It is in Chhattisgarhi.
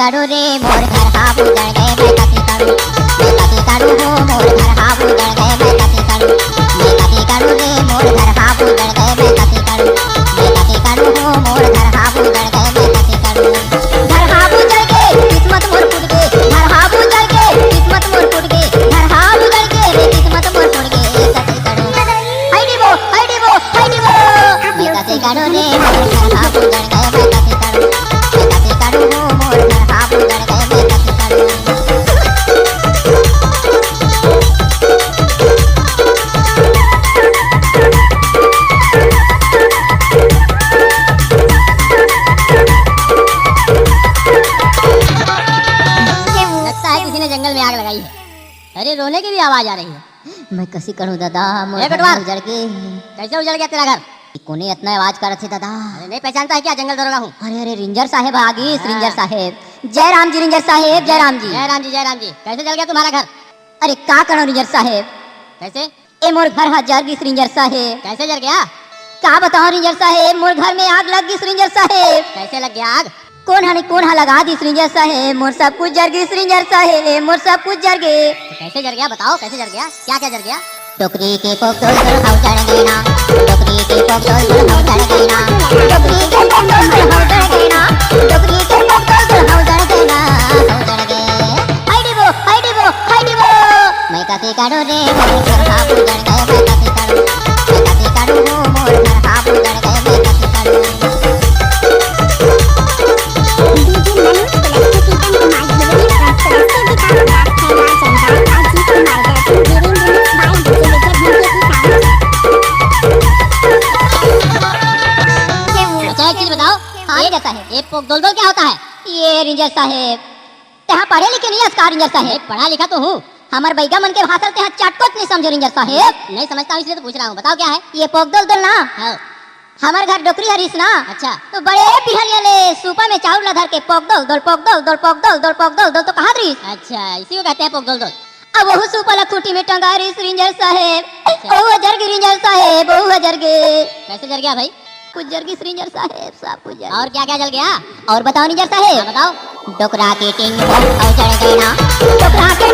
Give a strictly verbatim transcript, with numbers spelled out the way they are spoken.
करो रे मोर घर हा उजड़ गए, मैं कसी करूँ, मैं कसी करूँ हो मोर घर हा उजड़ गए, मैं कसी करूँ, मैं कसी करूँ रे मोर घर हा उजड़ गए, मैं कसी करूँ, मैं कसी करूँ हो मोर घर हा उजड़ गए, मैं कसी करूँ। घर हा उजड़ गए, किस्मत मोर फूट गए, घर हा उजड़ गए, किस्मत मोर फूट गए, घर हा उजड़ गए रे किस्मत मोर फूट गए, कसी करूँ। हाय डिबो, हाय डिबो, हाय डिबो। मैं कसी करूँ रे मोर घर हा उजड़ गए, मैं कसी करूँ, मैं कसी करूँ हो मोर घर हा उजड़ गए, मैं कसी करूँ। लगता है किसी ने जंगल में आग लगाई है। अरे, रोने की भी आवाज आ रही है। मैं कसी करूँ दादा, मोर ए, घर बटवार। उजड़ गे। कैसे उजड़ गया तेरा घर? कोने इतना आवाज करत हे दादा? अरे, नहीं पहचानता है क्या? जंगल दरोगा हूँ। अरे, अरे, रेंजर साहेब आ गिस, हाँ। रेंजर साहेब। जय राम जी, रेंजर साहेब, जय राम जी। जय राम जी, जय राम जी। कैसे जल गया तुम्हारा घर? अरे, का करो रेंजर साहेब? कैसे? ए मोर घर हा जर गिस रेंजर साहेब। कैसे जर गया? का बताओ रेंजर साहेब, मोर घर में आग लग गिस रेंजर साहेब। कैसे लग गया आग? कोन हा नहीं, कोन हा लगा दिस रेंजर साहेब, मोर सब कुछ जर गिस रेंजर साहेब, मोर सब कुछ जर गे। तो कैसे जर गया, बताओ कैसे जर गया, क्या क्या जर गया? डोकरी के पोक दोल दोल हौ जर गे ना, डोकरी के पोक दोल दोल हौ जर गे ना, डोकरी के पोक दोल दोल हौ जर गे ना, डोकरी के पोक दोल दोल हौ जर गे ना, हौ जर गे। हाय डिबो, हाय डिबो, हाय डिबो। मैं कसी करूँ रे मोर घर हा उजड़ गए, मैं कसी करूँ, मैं कसी करूँ हो मोर घर हा उजड़ गए, मैं कसी करूँ। DJ Manish plus Kishan Kumar Giri plus तुलसी विकास दास खैरा चंदा राजी कुमार दर्शन गिरी रिमिक्स बाय डीजे विजय भंगी की साउंड। अच्छा, एक चीज बताओ। हाँ, ये, रेंजर साहेब। ये पोक दोल दोल क्या होता है? ये रेंजर साहेब, तेहा पढ़े लिखे नहीं हस का रेंजर साहेब? नहीं, पढ़ा लिखा तो हूँ। हमर बैगा मन के भाषा ल तेहा चटकोच नहीं समझो रेंजर साहेब। नहीं समझता हूँ, इसलिए तो पूछ रहा हूँ। बताओ क्या है? ये पोक दोल दोल ना, हाँ। हमर घर डोकरी हरिस ना। अच्छा। तो बड़े बिहनिया ले सूपा में चाउर ला धर के पोक दोल दोल, पोक दोल दोल, पोक दोल दोल, पोक दोल दोल तो कहत रहिस। अच्छा, इसी को कहते हैं पोक दोल दोल। अब वहू सूपा ला खूंटी में टंगा रहिस रेंजर साहेब। अच्छा। ओहू जर गे रेंजर साहेब, ओहू जर गे। कैसे जर गया भाई? कुछ जर गिस रेंजर साहेब, सब कुछ जर गे। और क्या क्या जल गया? और बताओ रेंजर साहेब। हाँ, बताओ। डोकरा के टिंग पोंग हौ जर गे ना। डोकरा के